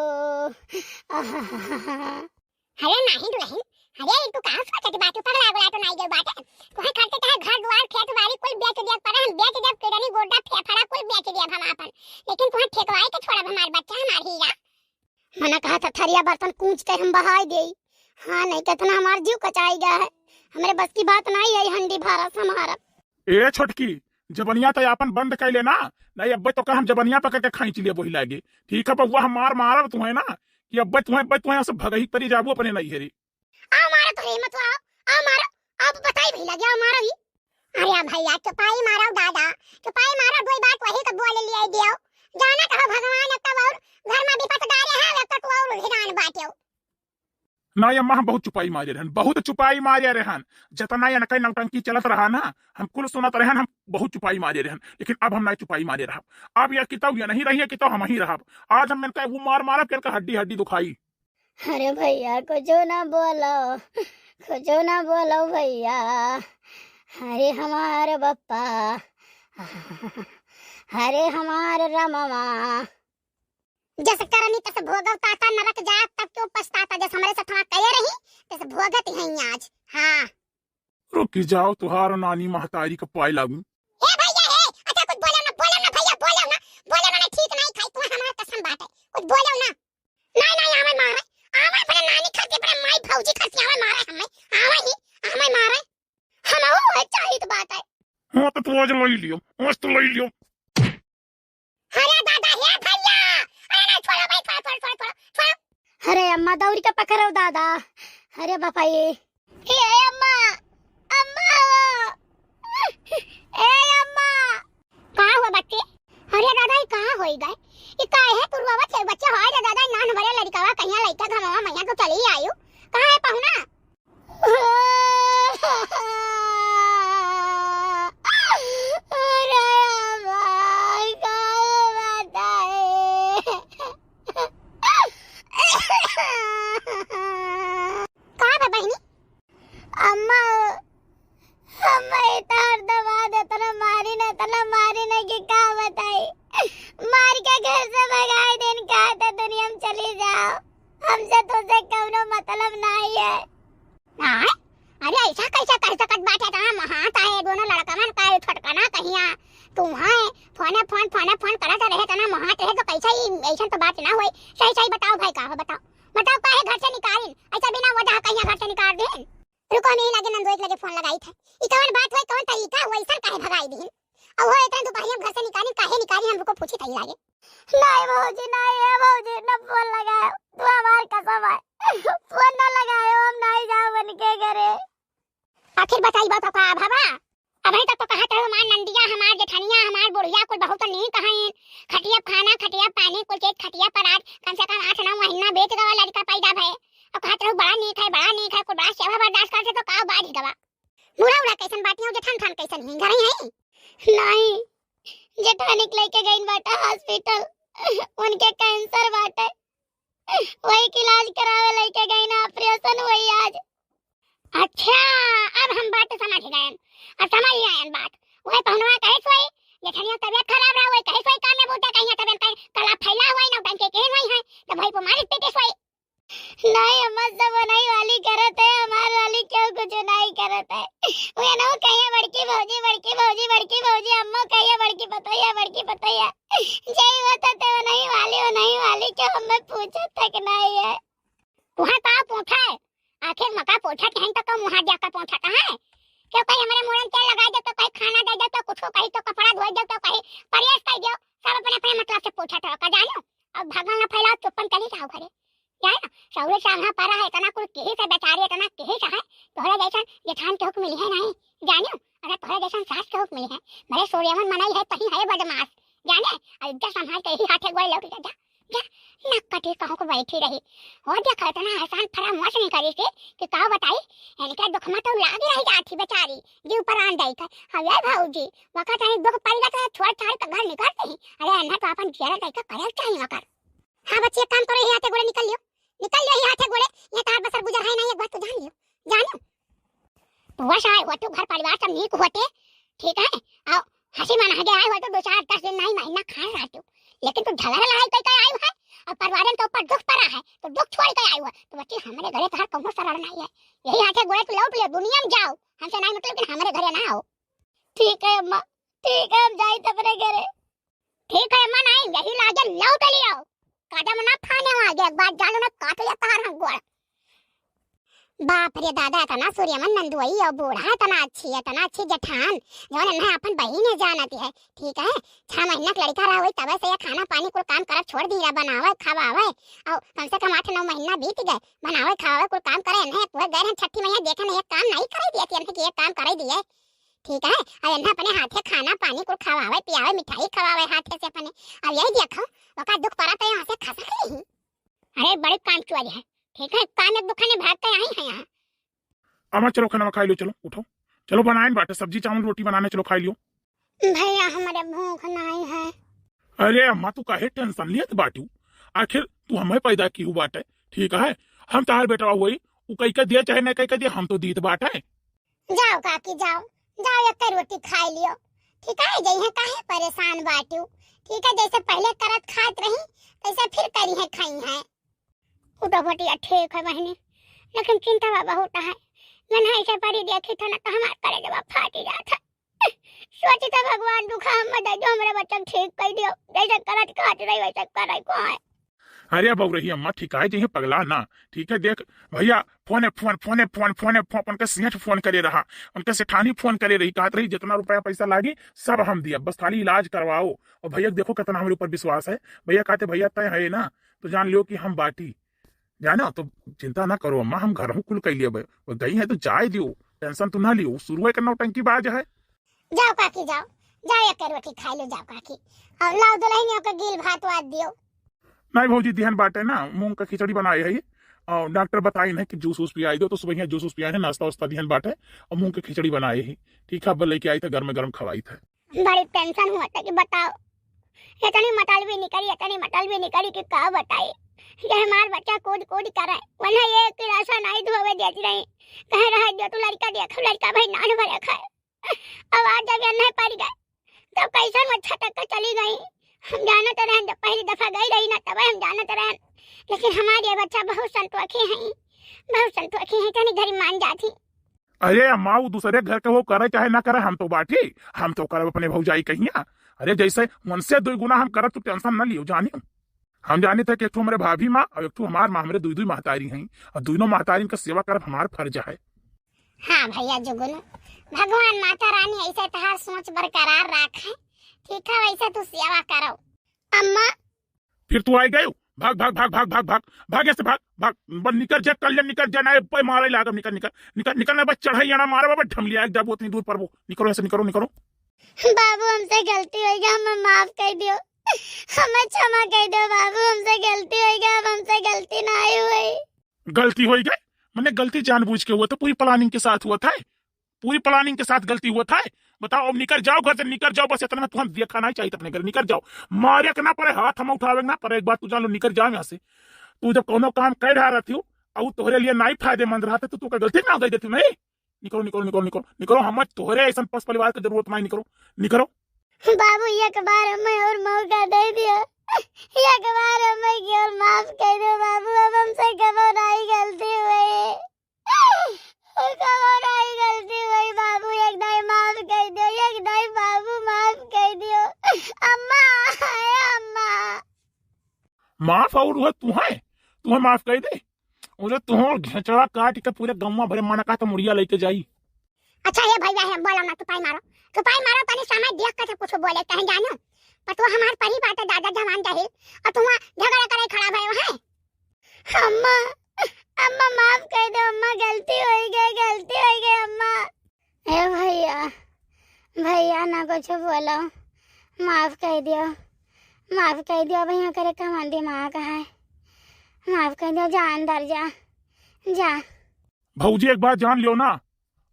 अरे नाहीं दुल्हन, अरे ई तू कहाँ सोचत बाटू, पगला गुला तो नाई गए बाटे। तुहे खर्चे चाहे घर दुआर खेत बाड़ी कुल बेच दिया पड़े, हम बेच देब, किडनी गोड्डा फेफड़ा कुल बेच देब हम आपन, लेकिन तुहे ठेकवाए के छोड़ब हमार बच्चा, हमार हीरा। मना कहा था थरिया बर्तन कूच के हम बहाई देई, हाँ नहीं कितना हमार जीव कचाई गया है, हमरे बस की बात नाहीं है हंडी भारत हमारा। ए छोटकी, जबनिया तो आपन बंद कर लेना, नहीं अब्बे तो का हम जबनिया पकड़ के खींच लिए वही लागे। ठीक है बउआ, हम मार मारब तुहे ना, कि अब्बे तुहे, अब्बे तुहे सब भगही परी जाबू अपने नैहरे। आओ मारो तो हिम्मत आओ, आओ मारो, अब बताई भैया क्या मारो ही। अरे भैया चुपाई मारो दादा, चुपाई मारो, दो बात वही तो बोल लिए दियो। जाना कहो भगवान अब तब और घर में विपत डारे हैं, अब तक और भिरान बाटियो। ना अम्मा, हम बहुत चुपाई मारे रहन, बहुत चुपाई मारे रहन। जतना यनकै नौटंकी चलत रहा ना, हम कुल सुनत रहन, हम बहुत चुपाई मारे रहन, लेकिन अब हम ना चुपाई मारे रहब। अब यह किताब ये नहीं रही है, किताब हम ही रहब। आज हम इनका वो मार मारब कि इनका हड्डी हड्डी दुखाई। अरे भैया, कुछो ना बोलो, कुछो ना बोलो भैया। अरे हमार बप्पा, अरे हमार रमवा। जस करनी तस भोगव ताता, नरक जात तब क्यों पछताता। जस हमरे से थोड़ा करे रही, तस भोगत हैं आज। हाँ। रुकी जाओ, तुहार नानी महतारी का पाए लागू। ए भैया, हे, अच्छा कुछ बोलो ना, बोलो ना भैया, बोलो ना, बोलो ना, ठीक नहीं खाई, तू हमार कसम बात है, कुछ बोलो ना। नहीं, नहीं, आवे मारे, आवे अपने नानी खाती, अपने माई भौजी खाती, आवे मारे हमें, आवे ही, हमें मारे, हम वो है चाहित बात है। हाँ, तो तू आज लई लियो, आज तो लई लियो। अरे दादा, हे भैया, अरे नहीं, छोड़ो भाई, छोड़ो, छोड़ो, छोड़ो, छोड़ो, छोड़ो। अरे अम्मा, दौड़ी के पकड़ो दादा, अरे बापा ये। हे अम्मा, अम्मा, ए अम्मा। का हुआ बच्चे? अरे दादा, ये कहाँ होई गए? ये का है तू रोवत है बच्चे? हाय रे दादा, नान भरे लड़कावा कहिया लइका घमावा मैया तो चली आयु। कहाँ है पहुना? अरे अम्मा, का बताए? का बा बहिनी? अम्मा, अम्मा, ये तार दमाद इतना मारी ना, इतना मारी ना कि का बताई। मार के घर से भगाई देन, कहा था दुनिया में चली जाओ, हमसे तुमसे कौनो मतलब नहीं है। आय? अरे ऐसा कैसे कह सकत बाटे? इतना महात है दोनों लड़कवन का, ये छोटकना कहिया तू है, फोने फोन, फोने फोन करत रहे, इतना महात रहे तो कैसे ही, ऐसा तो बात ना होई। सही सही बताओ भाई, का हो बताओ, बताओ काहे घर से निकालिन? ऐसा बिना वजह कहिया घर से निकाल देन? रुको, हम यही लागे नंदोई के लगे फोन लगाई थे। ई कौन बात होई, कौन तरीका, वैसन काहे भगाई दीन? अब वो इतना दोपहरिया में घर से निकालिन, काहे निकालिन, हम रुको पूछी तई लागे। नहीं भौजी, नहीं है भौजी, न फोन लगायो, तू हमार कसम है, फोन न लगायो, हम नहीं जाओ बन के घरे। आखिर बताई बात का बाबा? अबहीं तक तो कहत रहो, हमार नंदिया, हमार जेठनिया, हमार बुढ़िया कुल बहुत नीक हईन। खटिया खाना, खटिया पानी, कुल चीज खटिया पर। आज कम से कम आठ नौ महीना बीत गवा, लड़का पैदा भए। अब कहत रहो, बड़ा नीक है, बड़ा नीक है, कुल बड़ा सेवा बर्दाश्त करते तो का बाढ़ गवा। बूढ़ा उड़ा कैसन बाटी हो, जेठान ठान कैसन ही, घर ही है? नहीं, जेठानी के लेके गइन बाटा हॉस्पिटल, उनके कैंसर बाटे, वही के इलाज करावे लेके गइन, ऑपरेशन हुई आज। अच्छा, अब हम बात समझ गए, अब समझ आयन बात। वही पहुनवा कहे सोई, जेठनिया तबियत खराब रहा, वही कहे सोई काम में बूता कहीं तबियत कहीं कला फैला हुआ ही ना, उठन के कहीं नहीं है, तो वही को मालिक पीटे सोई। नहीं अम्मा, सब नहीं वाली करत है, हमार वाली क्यों कुछ नहीं करत है। वे ना कहिए बड़की भौजी, बड़की भौजी, बड़की भौजी, अम्मा कहिए बड़की पतोहिया, बड़की पतोहिया। जय वो तो ते वो नहीं वाली, वो नहीं वाली क्यों हमें पूछत तक नहीं है। तुहा का पूछा है? आखिर मका पूछत हैं तो कम वहाँ जाकर पूछत है। क्यों कहीं हमारे मुड़न तेल लगा दे तो कहीं खाना दे दे तो कुछ को कहीं तो कपड़ा धोए दे तो कहीं परेस कर दो, सब अपने अपने मतलब से पूछत हो का जानो। अब भगवान ना फैलाओ, चुप्पन चली जाओ घरे। जाए ना, सौरे सांघा परा है, इतना कुल किहिस है बेचारी, इतना किहिस है, तोहरे जैसन जेठान केहू के मिली है नहीं, जानियो, अगर तोहरे जैसन सास केहू के मिली है, भले सूर्यमन मनई है, कहीं है बदमाश, जाने, और इज्जत संभाल के यही हाथे गोड़े लौट जा, जा, जा, नक कटी कहूँ को बैठी रही। हो देखा, इतना एहसान फरामोश नहीं करी से कि का बताई, इनके दुख में तो लागी रही जाती बेचारी, जीव प्राण दई कर। हवे भौजी, वका तनी दुख पड़ गया तो छोड़ छाड़ के घर निकलते ही, अरे अन्ना तो अपन जियरा दई का करे चाहिए वकर। हाँ बच्ची, एक काम करो, यही हाथे गोड़े निकल लियो, निकल लियो यही हाथे गोड़े, ये तार बसर गुजर है नहीं, एक बात तो जान लियो, जानियो। तो वश आए होतू, घर परिवार सब नीक होते, ठीक है, और हंसी मना के आए होतू, दो चार दस दिन नहीं महीना खाए रहतू, लेकिन तू झगड़ा लड़ाई करके आई है और परिवार के ऊपर दुख पड़ा है, तो दुख छोड़ के आई है, तो बच्ची हमारे घरे तो हर कहूँ शरण नहीं है, यही हाथे गोड़े तू लौट लियो, दुनिया में जाओ, हमसे नहीं मतलब, लेकिन हमारे घरे ना आओ। ठीक है अम्मा, ठीक है, हम जाई तब रे घरे। ठीक है अम्मा, नहीं यही लागे लौट लियो, कदम ना फाने आगे, एक बार जानो ना काट लिया तार हम गोड़। बाप रे दादा, इतना सूर्यमन नंदुई और बूढ़ा, इतना अच्छी, इतना अच्छी जेठान, जौन इन्हें अपन बहिन है जानती है, ठीक है, छह महीना के लड़का रहा हुई, तबे से ये खाना पानी कुल काम करब छोड़ दिया, बनावे, खवावे, और कम से कम आठ नौ महीना बीत गए, बनावे, खवावे, कुल काम करे, इन्हें पूरे गए हैं छठी मैया, देखे नहीं, एक काम नहीं करे दिए, इन्हें कि एक काम करे दिए, ठीक है, और इन्हें अपने हाथे खाना पानी कुल खवावे, पियावे, मिठाई खवावे हाथे से अपने, अब यही देखो, ओका दुख पड़ा तो यहाँ से खसक नहीं। अरे बड़े काम चोर है, ठीक है, काम एक दुखाने भाग के आई है यहाँ। अम्मा चलो खाना खाई लो, चलो उठो, चलो बनाए बाटे सब्जी चावल रोटी बनाने, चलो खाई लियो। भैया हमारे भूख नहीं है। अरे अम्मा तू काहे टेंशन लियत बाटू, आखिर तू हमें पैदा की हु बाटे, ठीक है, हम तार बेटवा हुई, उ कई के दिया चाहे नहीं कई के दिया, हम तो दीत बाटे। जाओ काकी जाओ, जाओ एक रोटी खाई लियो, ठीक है, जइहे काहे परेशान बाटू, ठीक है, जैसे पहले करत खात रही तैसे फिर करी है खाई है। उ तो बटिया ठीक है बहनी, लेकिन चिंता बहुत है। मैं नहीं से परी देखी था ना तो हमार करेजवा फाटी जात है। सोची था भगवान दुखा हम दे दो, हमरे बच्चा ठीक कर दियो, जैसे करत खात रही वैसे करे को है। अरे बउरही अम्मा, ठिकाए जइहे पगला ना, ठीक है, देख भैया, फोने फोन, फोने फोन, फोने फोन, उनके सेठ फोन करे रहा, उनके सेठानी फोन करे रही, कहत रही जितना रुपया पैसा लागी सब हम दिया, बस खाली इलाज करवाओ। और भैया देखो कितना हमरे ऊपर विश्वास है, भैया कहते भैया तय है ना, तो जान लियो कि हम बाटी, जानो तो चिंता ना करो अम्मा, हम घर हूँ कुल कह लिया, गई है तो जाए दियो, टेंशन तो ना लियो, शुरू है नौटंकी बाज है। जाओ काकी जाओ, जाओ एक रोटी खाई लो, जाओ काकी, और लाओ दुल्हनियों के गील भात वात दियो। नहीं भौजी, दिहन बाटे ना, मूंग का खिचड़ी बनाए है, और डॉक्टर बताइन है कि जूस वूस पियाई दो, तो सुबह जूस वूस पियाए है, नाश्ता वास्ता दिहन बाटे, और मूंग का खिचड़ी बनाए है, ठीक है, अब लेके आई था, गर्म गर्म खवाई था। बड़ी टेंशन हुआ था कि बताओ, इतनी मटल भी निकली, इतनी मटल भी निकली कि का बताई। ये हमार बच्चा कूद कूद करे, वरना ये एक गिलासा नहीं धोवे देती रही, कहे रह दो तू लड़का देख, लड़का भाई नान भरे खाए। अब आज जब ये नहीं पड़ गए, तब कैसन वो छटक के चली गई। हम जानत रहन, जब पहली दफा गई रही ना, तब हम जानत रहन, लेकिन हमारे बच्चा बहुत संतोखी हैं, बहुत संतोखी हैं, तनी घरी मान जाती। अरे अम्मा, वो दूसरे घर के वो करे चाहे ना करे, हम तो बाटी, हम तो करब अपने भौजाई कहिया। अरे जैसे उनसे दो गुना हम करब, तू टेंशन न लियो जानियो। हम जानित है कि एक ठो हमरे भाभी माँ और एक ठो हमार माँ, हमरे दुई दुई महतारी हैं, और दोनों महतारी का सेवा करब हमार फर्ज है। हाँ भैया जुगनू, भगवान माता रानी ऐसे तहार सोच बरकरार रखे, ठीक है, वैसे तू सेवा करो। अम्मा, फिर तू आई गयो। भाग, भाग, भाग, भाग, भाग, भाग, भाग ऐसे भाग, भाग, बस निकल जा, कल्याण निकल जा, ना पे मारे लागब, निकल, निकल, निकल, निकल, ना बस चढ़ाई आना मारे बाबा, ढमलिया एक जब उतनी दूर पर वो, निकलो ऐसे, निकलो, निकलो। बाबू, हमसे गलती हो गया, हमें माफ कर दियो, हमें क्षमा कर दो बाबू, हमसे गलती हो गया, अब हमसे गलती ना आई हुई। गलती हो गई? मने गलती जानबूझ के हुआ था, पूरी प्लानिंग के साथ हुआ था, पूरी प्लानिंग के साथ गलती हुआ था। बताओ, अब निकर जाओ घर से, निकर जाओ, बस इतना में तुहन देखा नहीं चाहिए अपने घर, निकर जाओ। मारे के ना पड़े, हाथ हम उठावे के ना पड़े, एक बात तू जान लो, निकर जाओ यहाँ से। तू जब कोनो काम कर रहा रहती हो, और तोहरे लिए नहीं फायदेमंद रहा था, तो तू का गलती ना हो गई देती नहीं। निकरो, निकरो, निकरो, निकरो, निकरो। हम तोहरे ऐसन पस परिवार के जरूरत नहीं, निकरो, निकरो। बाबू, एक बार हमें और मौका दे दियो, एक बार हमें की और माफ कर दो बाबू, अब हमसे कबो नहीं गलती हुई, कबो नहीं गलती हुई बाबू, एक दाई माफ कर दियो, एक दाई बाबू माफ कर दियो। अम्मा, ए अम्मा। माफ और हुआ तू है, तू है माफ कर दे। उन्हें तुहूँ घेचड़ा काट के पूरे गौवा भरे मन का तो मुड़िया लेके जाई। अच्छा, हे भैया, हे बोलो ना, तू पाई मारो, तू पाई मारो, तनी समय देख के कुछ बोले, कहीं जानो। पर तू हमार परी बात है, दादा जवान जाहिल, और तू वहाँ झगड़ा करे खड़ा भय है। अम्मा, अम्मा माफ कर दो, अम्मा गलती हो गई, गलती हो गई अम्मा। ए भैया, भैया ना कुछ बोलो, माफ कर दियो, माफ कर दियो, भैया करे कमन दिमाग है, माफ कर दियो, जा अंदर जा, जा। भौजी, एक बात जान लियो ना,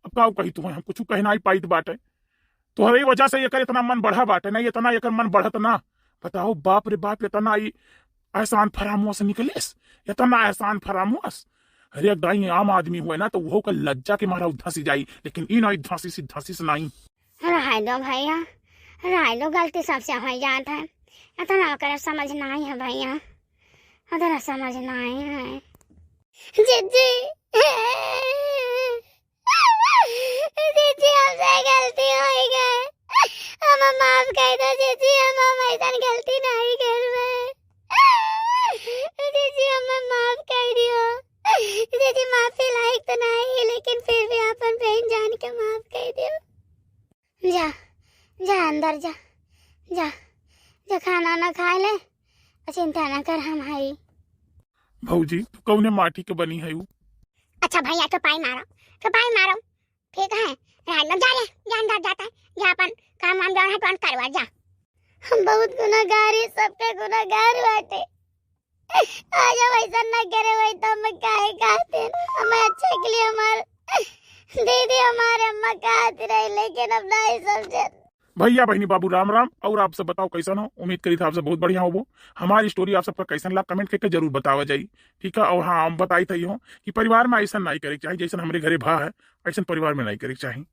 अब का कही तुम्हें, हम कुछ कहना ही पाइत बाटे। तोहरे वजह से एकर इतना मन बढ़ा बाटे ना, इतना एकर मन बढ़त ना। बताओ, बाप रे बाप, इतना ई एहसान फरामोश निकलेस, इतना एहसान फरामोश। अरे, एक दाई आम आदमी हुए ना, तो वो का लज्जा के मारा धंसी जाई, लेकिन ई नहीं धंसी सी, धंसी से नहीं। रहे दो भैया, रहे दो, गलती सबसे हो जात है, इतना ओकरे समझ नहीं है भैया, इतना समझ नहीं है। जीजी, जीजी, हमसे गलती हो गई, हम माफ कर दो जीजी, हम, हम ऐसा गलती नहीं करबे। जीजी, हमें माफ कर दियो। जीजी, माफी लायक तो नहीं, लेकिन फिर भी अपन बहन जान के माफ कर दियो। जा, जा अंदर जा, जा, जा खाना ना खा ले, चिंता ना कर, हम हई। भौजी, तू कौने माटी के बनी है? अच्छा भैया, तो पाई मारो, तो पाई मारो। ठीक है, राज लोग जा रे, जा अंदर जाता है, जा अपन काम वाम जौन है, तुरंत करवा जा। हम बहुत गुनाहगार ही, सबके गुनाहगार बाटे। आज हम ऐसा ना करे, वही तो हम काहे कहते हैं, हमें अच्छे के लिए हमारे दीदी, हमारे अम्मा कहती रही, लेकिन अब नहीं समझे। भैया, बहिनी, बाबू, राम राम। और आप सब बताओ, कैसन हो? उम्मीद करी था आप सब बहुत बढ़िया होबो। हमारी स्टोरी आप सबका कैसन लाग, कमेंट करके जरूर बतावा जाई, ठीक है? और हाँ, हम बताई था हो कि परिवार में ऐसा नहीं करे के चाही, जैसन हमरे घरे भा है, ऐसन परिवार में नहीं करे के चाही।